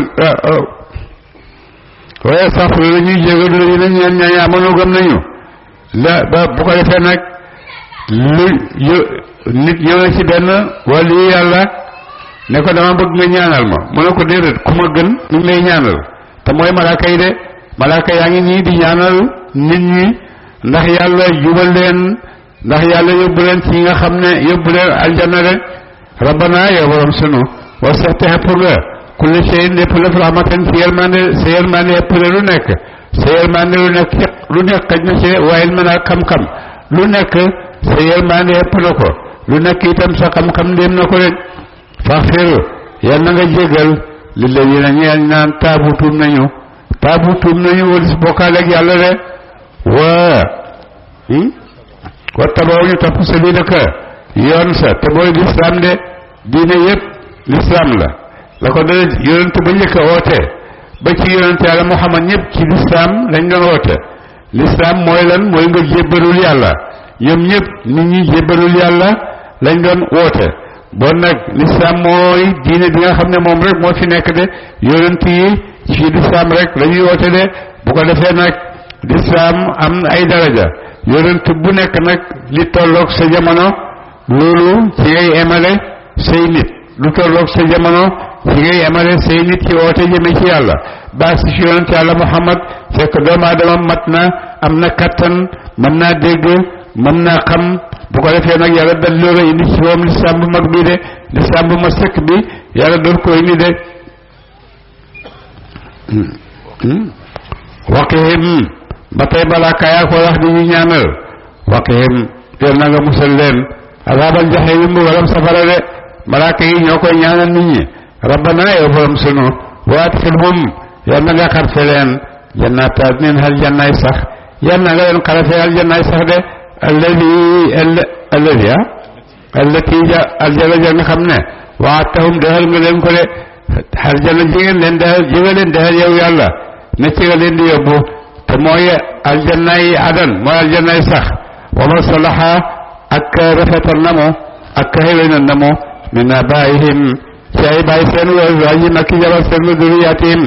wa yastaghfiruna ñuy jéggalu lilladina ñeen ñaaña amuñu gëm nañu la ba bu ko defee nag nit ñëw na ci benn wàllu yàlla ne ko dama bëgg nga ñaanal ma mu ne ko déedéet ku ma gën ñu ngi lay ñaanal te mooy malaaka yi de malaaka yaa ngi nii di ñaanal nit ñi ndax yàlla jubal leen ndax yàlla yóbbu leen ci nga xam ne yóbbu leen aljanna de rabbana yow borom sunu wasi'ta xepp nga kulli shay'in lépp la rahmatan ci yërmande sa yërmande ëpp na lu nekk sa yërmande lu nekk xaj na ci waaye mën a xam-xam lu nekk sa yërmande ëpp na ko lu nekk itam sa xam-xam ndéem na ko rek faxfiru yal na nga jégal lilladina ñeel naan taabu tuub nañu walis bokkaale ak yàlla de wa tabaw ñu topp sabilaka yoon sa te mooy lislaam de diine yëpp lislaam la ko dale yonent ba njëkk a oote ba ci yonent yàlla Muhammad ñëpp ci lislaam lañ doon oote lislaam mooy lan mooy nga jébbalul yàlla ñoom ñëpp nit ñi jébbalul yàlla lañ doon woote bon nag lislaam mooy diine bi nga xam ne moom rek moo fi nekk de yonent yi ci lislaam rek la ñuy woote de bu ko defee nag lislaam am ay daraja yonent bu nekk nag li tolloog sa jamono loolu ci ngay emale say nit lu tolloog sa jamono ci ngay emale say nit ci woote jëme ci yàlla baa si ci yonent yàlla Muhammad fekk doomu aadama mat na am na kattan mën naa dégg mën naa xam bu ko defee nag yàlla dal loola indi ci moom lislaam bu mag bi de lislaam bu ma sëkk bi yàlla doon ko indi de waqihim ba tey balaa kayaa ko wax di ñu ñaanal waqihim yal na nga musal leen azaabal jaxiim mbugalam safara de malaaka yi ñoo koy ñaanal nit ñi rabbana yow borom sunu wa adxilhum yal na nga xarfe leen jannaata nin hal jannaay sax yal na nga leen xarfe hal jannaay sax de allati aljana ja nga xam ne waatahum dexal nga leen ko de aljana jigéen leen dexal yow yàlla ne ci nga leen di yóbbu te mooy aljannay adan mooy aljannay sax wa man salaha ak rafetal na mu ak xéwénal na mu min abaihim ci ay baay seen wa azwaajihim ak njaboot seen wa duriyatihim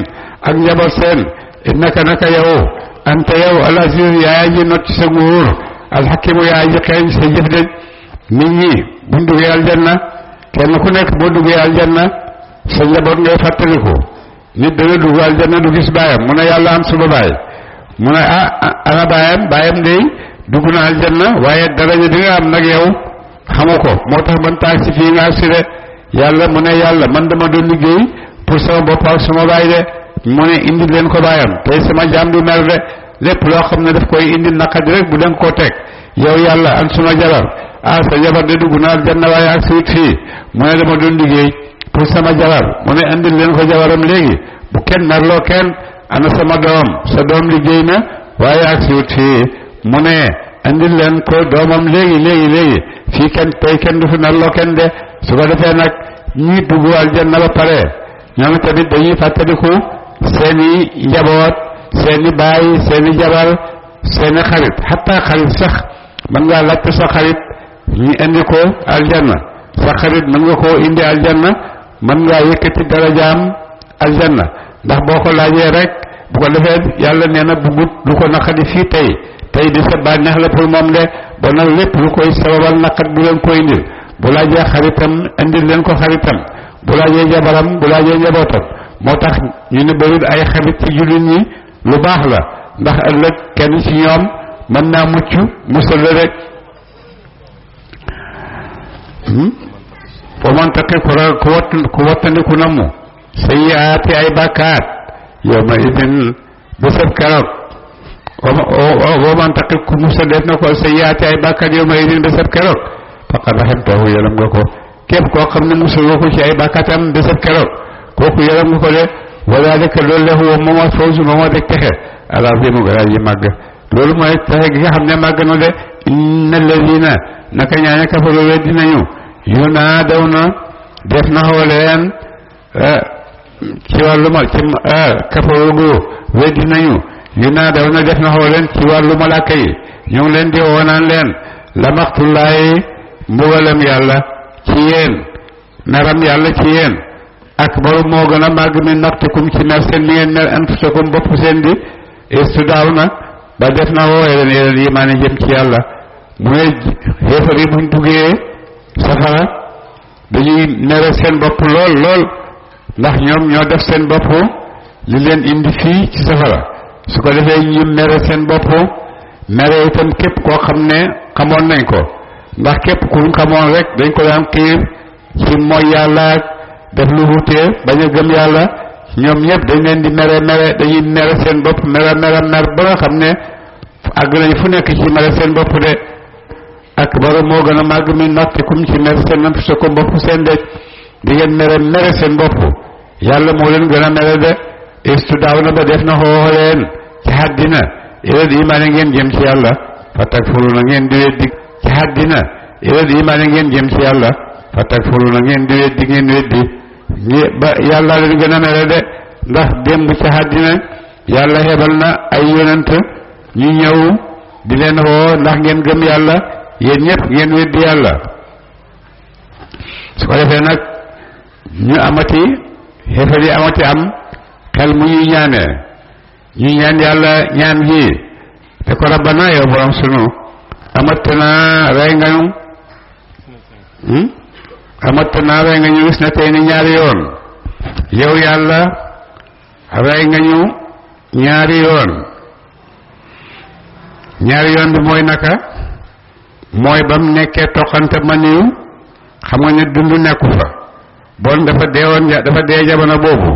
ak njaboot seen innaka naka yow anta yow al aziz yaay ji not ci sa nguur alxakimu yaay ji xeeñ sa jëf de nit ñi buñ duggee aljanna kenn ku nekk boo duggee aljanna sa njaboot ngay fàttaliku nit dana dugg aljanna du gis baayam mu ne yàlla am suba baay mu ne ana baayam day dugg na aljanna waaye daraja di nga am nag yow xamu ko moo tax man taag si fii nga agsi de yàlla mu ne yàlla man dama doon liggéey pour sama bopp ak sama baay de mu ne indi leen ko baayam tey sama jaam du mer de lépp loo xam ne daf koy indi naqadi rek bu danga koo teg yow yàlla an suma jabar sa jabar de dugg na aljanna waaye ak siwut fii mu ne dama doon liggéey pour sama jabar mu ne indil leen ko jabaram léegi bu kenn merloo kenn ana sama doom sa doom liggéey na waaye ak siwut fii mu ne indil leen ko doomam léegi fii kenn du fi merloo kenn de su ko defee nag ñi dugg aljanna ba pare ñoom tamit dañuy fàttaliku seeni njaboot seeni baay seeni jabar seeni xarit xataa xarit sax mën ngaa laajte sa xarit ñu indi ko aljanna sa xarit mën nga koo indi aljanna mën ngaa yëkkati darajaam aljanna ndax boo ko laajee rek bu ko defee yàlla nee na bugut lu ko naqadi fii tey di sa bànneex la pour moom de ba nag lépp lu koy sababal naqat bu leen ko indil bu laajee xaritam indil leen ko xaritam bu laajee jabaram bu laajee njabootam moo tax ñu ne bëri ay xarit ci jullit ñi lu baax la ndax ëllëg kenn ci ñoom mën naa mucc musal la rek foo man taqi ku wattandiku na mu sayyiaati ay bàkkaat yawma idin bésab keroog foo man taqi ku musal def na ko sayyiaati ay bàkkaat yawma idin bésab keroog faqad rahimtahu yaram nga ko képp koo xam ne musal nga ko ci ay bàkkaatam bésab keroog kooku yaram nga ko de wa dalika loolu la huwa moom ak fawzu moom ak rek texe al-azimu garaaj yi màgg loolu mooy texe gi nga xam ne màgg na de inna alladina naka ñaaña kafaru weddi nañu yunaadawna def na xoo leen ci wàllu ma ci kafaru gu weddi nañu yunaadawna def na xoo leen ci wàllu malaaka yi ñu ngi leen di woonaan leen la maxtullaayi mbugalam yàlla ci yéen meram yàlla ci yéen akbaru moo gën a màgg mi naqtikum ci mer seen li ngeen mer anfusakum bopp seen di istudaaw na ba def na wooye leen yeneen yi maa ne jëm ci yàlla mu ne xéefar yi buñ duggee safara dañuy mere seen bopp lool ndax ñoom ñoo def seen bopp li leen indi fii ci safara su ko defee ñu mere seen bopp mere itam képp koo xam ne xamoon nañ ko ndax képp ku xamoon rek dañ ko daan xiir ci mooy yàlla def lu wutee bañ a gëm yàlla ñoom ñëpp dañ leen di mere dañuy mere seen bopp mer ba nga xam ne àgg nañ fu nekk ci mere seen bopp de ak baro moo gën a màgg mi nottikum ci mere seen namp sa ko bopp seen de di ngeen mere seen bopp yàlla moo leen gën a mere de istu daaw na ba def na xoox leen ci àddina ileen imaane ngeen jëm ci yàlla fa takfuru na ngeen di weddi ci àddina ileen imaane ngeen jëm ci yàlla fa takfuru na ngeen di weddi ba yàlla leen gën a mere de ndax démb ci àddina yàlla xebal na ay yonent ñu ñëw di leen woo ndax ngeen gëm yàlla yéen ñëpp ngeen weddi yàlla su ko defee nag ñu amati xeefal yi amati am xel mu ñuy ñaanee ñu ñaan yàlla ñaan gi te ko rabbana yow borom sunu amatana rey nga ñu amatana rey nga ñu gis na tey ni ñaari yoon yow yàlla rey nga ñu ñaari yoon bi mooy naka mooy bam nekkee toqante maniw xam nga ne dund nekku fa bon dafa dee jamono boobu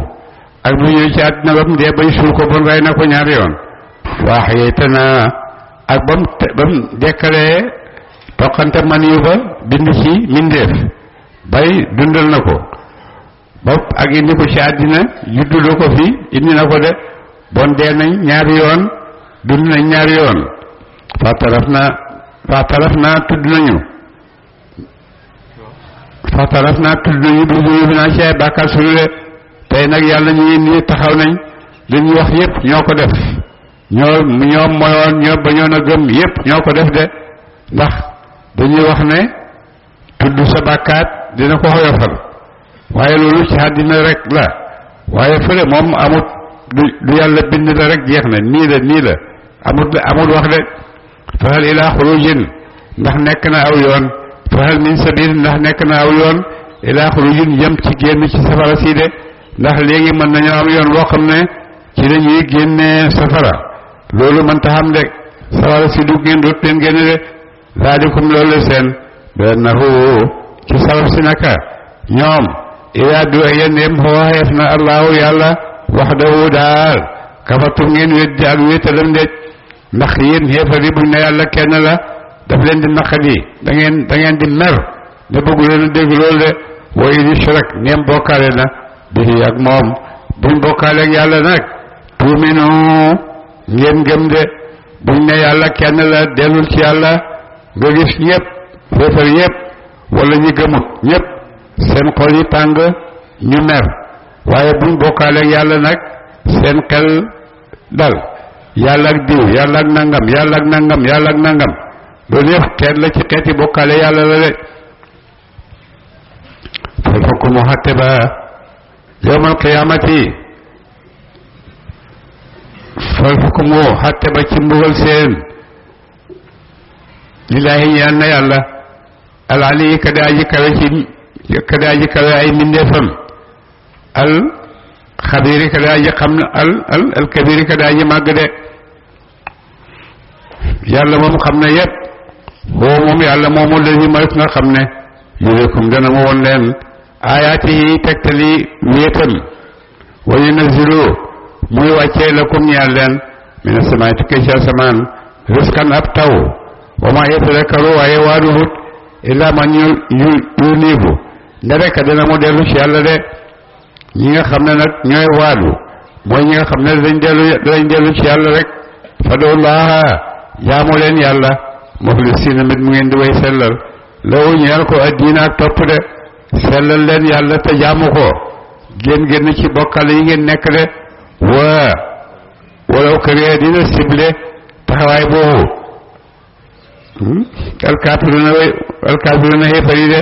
ak bu ñëw ci àddina bam dee bañ suul ko bon rey na ko ñaari yoon waax yeytana ak bam dekkalee toqante maniw ba bind ci mindeef bay dundal na ko bopp ak indi ko ci àddina judduloo ko fi indi na ko de bon dee nañ ñaari yoon dund nañ ñaari yoon fataraf naa tudd nañu bi suñu fi naa ci ay bàkkaar suñu de tey nag yàlla ñu ngi nii taxaw nañ li ñu wax yépp ñoo ko def ñoom moyoon ñoo bañoon a gëm yépp ñoo ko def de ndax dañuy wax ne tudd sa bàkkaat dina ko xoyofal waaye loolu ci àddina rek la waaye fële moom amut du yàlla bind la rek jeex na nii la amut wax de fahal ilaa xurujin ndax nekk na aw yoon fahal min sabil ndax nekk na aw yoon ilaa xurujin jëm ci génn ci safara si de ndax léegi mën nañoo am yoon boo xam ne ci lañuy génnee safara loolu mën ta xam de safara si du génn dut leen génne de zaalikum loolu seen bennahu ci safara si naka ñoom ilaa du yéen dem xooxeef na allahu yàlla waxdahu daal kafatum ngeen weddi ak wéetalam de ndax yéen xeefari buñ ne yàlla kenn la daf leen di naqadi da ngeen di mer ne bëggu leen a dégg loolu de wa in yushrak neem bokkaale na bihi ak moom buñ bokkaale ak yàlla nag tuuminu ngeen gëm de buñ ne yàlla kenn la dellul ci yàlla nga gis ñëpp xeefar yëpp wala ñi gëmut ñëpp seen xol yi tàng ñu mer waaye buñ bokkaale ak yàlla nag seen xel dal yàlla ak diw yàlla ak nangam yàlla ak nangam yàlla ak nangam loolu yëpp xeet la ci xeeti bokkaale yàlla la de fal hukmu xatte ba yawmal qiyaamati fal hukmu xatte ba ci mbugal seen lillaahi ñaan na yàlla al ali kadaaji kawe ay mbindeefam al xabiiri kadaaji xam ne al kabiri kadaaji màgg de yàlla moom xam ne yépp boo moom yàlla moomu lañu mooy nga xam ne yurikum dana mu woon leen aayaatihi tegtali wéetam wa yunazzilu muy wàccee lakum ñeel leen mina samaay tukkee ci asamaan riskan ab taw wa ma yatadakkaru waaye waaduhut illa man yuniibu nde rek dana mu dellu ci yàlla de ñi nga xam ne nag ñooy waadu mooy ñi nga xam ne dañ dellu ci yàlla rek fadullaha jaamu leen yàlla muxlisiina mit mu ngeen di way sellal lawu ñeel ko addiina ak topp de sellal leen yàlla te jaamu ko génn ci bokkale yi ngeen nekk de walaw kariha dina ciblé taxawaay boobu alkaafiruna xéefari de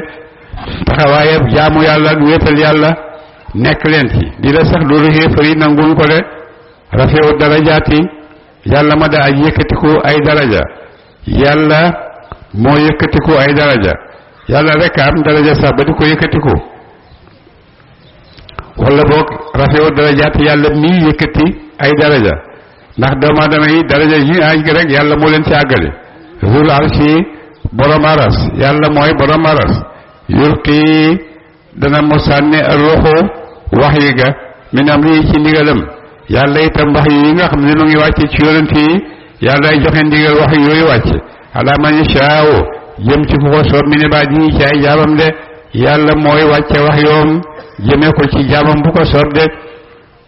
taxawaayab jaamu yàlla ak wéetal yàlla nekk leen ci di la sax loolu xéefari nanguñ ko de rafewu darajaati yàlla ma da aj yëkkatiku ay daraja yàlla moo yëkkatiku ay daraja yàlla rek am daraja sax ba di ko yëkkatiku wala boog rafewu darajaati yàlla mii yëkkati ay daraja ndax doomu aadama yi daraja yi aj gi rek yàlla moo leen ci àggale zul arshi borom aras yàlla mooy borom aras yulqi dana mu sànni ruuxu wax yi ga min amri ci ndigalam yàlla itam wax yi nga xam ne mu ngi wàcce ci yonent yi yàlla ay joxe ndigal wax yooyu wàcce ala man yashaaw jëm ci ku ko soob mi ne baa ji ci ay jaamam de yàlla mooy wàcce wax yoom jëmee ko ci jaamam bu ko soob de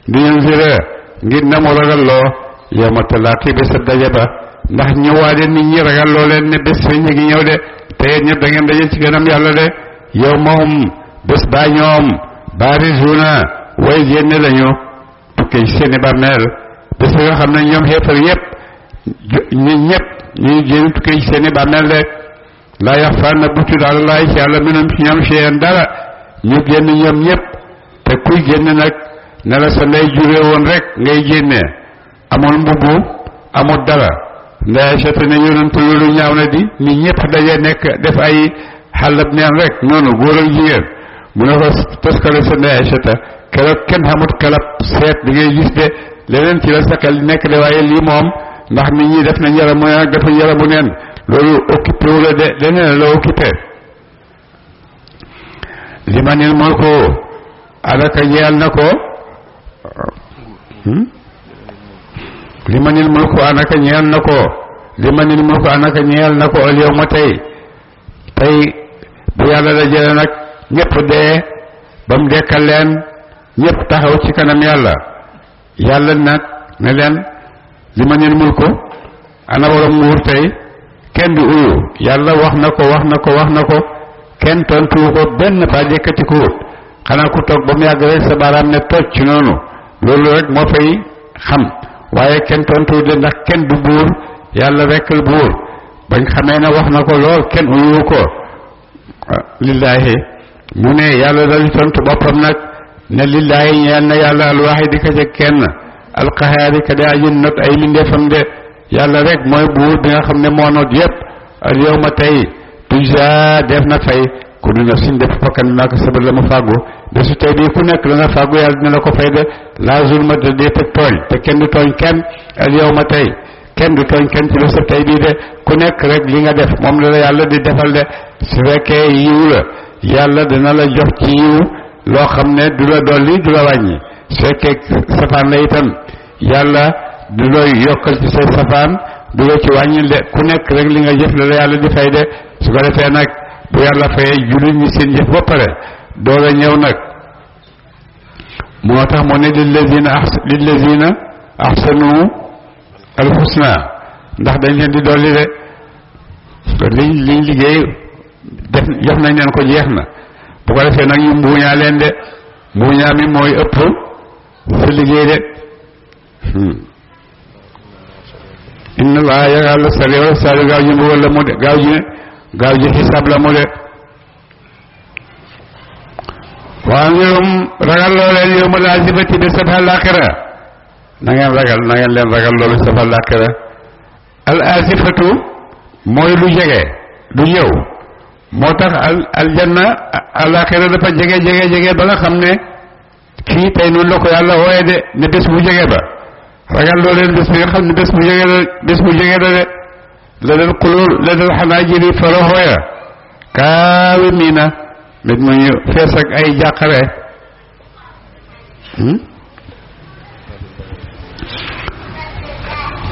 di yunzira ngir na mu ragal loo yawma talaaqi bés ab daje ba ndax ñëwaale nit ñi ragal loo leen ne bés fa ñu ngi ñëw de te yéen ñëpp da ngeen daje ci gënam yàlla de yow moom bés baa ñoom barizuna way génne lañu tukkee ci seeni bàmmeel bés nga xam ne ñoom xeefar yépp ñi ñëpp ñuy génn tukkee ci seeni bàmmeel de laa yaxfaa na buccu daal laay ci yàlla minum ci ñoom seen dara ñu génn ñoom ñëpp te kuy génn nag ne la sa ndey jure woon rek ngay génnee amul mbubbu amul dara ndey sota ne yonent loolu ñaaw na di nit ñëpp daje nekk def ay xàllab neen rek noonu góor ak jigéen mu ne ko toskale sa ndey sota keroog kenn xamut kalab seet di ngay gis de leneen ci la sa xel nekk de waaye lii moom ndax nit ñi def nañ yaramu neen ak defuñ yaramu neen loolu occupé wu la de leneen la occupé limanil mulku alaka ñeel na ko limanil mulku anaka ñeel na ko limanil mulku anaka ñeel na ko al yawma tey bu yàlla dajale nag ñëpp dee ba mu dekkal leen ñëpp taxaw ci kanam yàlla nag ne leen limanil mulku ana borom nguur tey kenn du uyu yàlla wax na ko kenn tontu ko benn ba jëkkati ko xanaa ku toog ba mu yàgg rek sa baaraam ne tocc noonu loolu rek moo fay xam waaye kenn tontu de ndax kenn du buur yàlla rekk la buur bañ xamee ne wax na ko lool kenn uyu ko lillaahi mu ne yàlla dal tontu boppam nag ne lillaahi ñeel na yàlla alwaahidi ka ca kenn alqahaari ka de aji not ay mindeefam de yàlla rek mooy buur bi nga xam ne moo not yépp al yawma tey tujza def na fay kullu nafsin def bakkan bi maa kasabat la mu fàggu bésu tey bii ku nekk la nga fàggu yàlla dina la ko fay de laa zulma de dee te tooñ te kenn du tooñ kenn al yawma tey kenn du tooñ kenn ci bésu tey bii de ku nekk rek li nga def moom la yàlla di defal de su fekkee yiw la yàlla dina la jox ci yiw loo xam ne du la dolli du la wàññi su fekkee safaan la itam yàlla du looy yokkal ci say safaan du la ci wàññil de ku nekk rek li nga jëf la yàlla di fay de su ko defee nag bu yàlla fayee jullit ñi seen jëf ba pare doole ñëw nag moo tax moo ne lillazina ahsanu alxusna ndax dañ leen di dolli de liñ liggéey def jox nañ leen ko jeex na bu ko defee nag ñu mbuuñaa leen de mbuuñaa mi mooy ëpp sa liggéey de inna laa yàlla sariwal sari gaaw ji mbugal la mu de gaaw ji xisaab la mu de waa ngirum ragal loo leen yow ma laazimati bi sab àllaaxira na ngeen leen ragal loolu sab àllaaxira al azifatu mooy lu jege lu ñëw moo tax aljanna àllaaxira dafa jege ba nga xam ne kii tey noonu la ko yàlla wooye de ne bés bu jege ba ragal loo leen bés bi nga xam ne bés bu jege la de la dal xulóol la dal xanaa jëri faraxooya kaawi miina mit mu ñu fees ak ay jàqare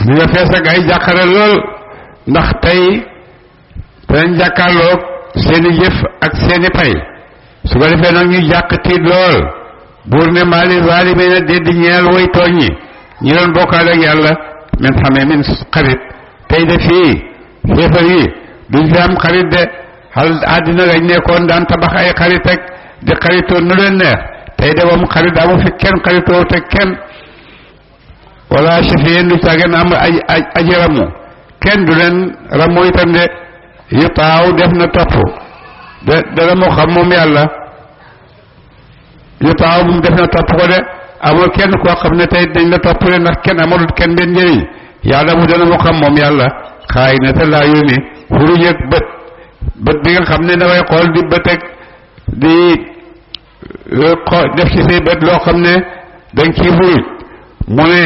mi nga fees ak ay jàqare lool ndax tey danañ jàkkaarloog seeni jëf ak seeni pay su ko defee nag ñu jàq tiit lool buur ne maali zaalimiina déddi ñeel way tooñ ñi doon bokkaale ak yàlla min xamee min xarit tey de fii xéefar yi duñ fi am xarit de xal àddina lañ nekkoon daan tabax ay xarit ak di xaritoo nu leen neex tey de moom xarit amu fi kenn xaritoo te kenn wala shafiin du caageen am aji ramu kenn du leen ramu itam de yu taaw def na topp de dana moo xam moom yàlla yu taaw moom def na topp ko de amul kenn koo xam ne tey dañ la topp de ndax kenn amalut kenn benn njëriñ yàlla mu dana moo xam moom yàlla xaay na te laa yónni xuruj ak bët bi nga xam ne dafay xool di bët ak di def ci say bët loo xam ne dañ ciy xuruj mu ne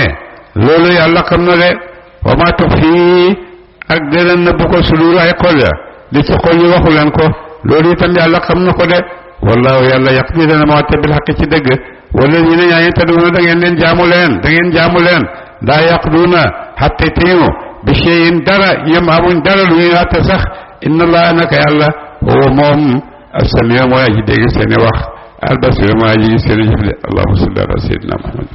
loolu yàlla xam na de wa maa tux fii ak dana nëbb ko sudur ay xol ya li ci xol yi waxu leen ko loolu itam yàlla xam na ko de wallaahu yàlla yaqdi dana ma watte bil xaq ci dëgg wala ñi ne ñaa taduna da ngeen jaamu leen daa yaqduuna xatte tiñu bi cheyin dara ñoom amuñ dara lu ñuy àtte sax inna allaha naka yàlla huwa moom as-samiu mooy aji dégg seeni wax al-basir mooy aji gis seeni jëf de allahumma salli ala sayyidina muhammad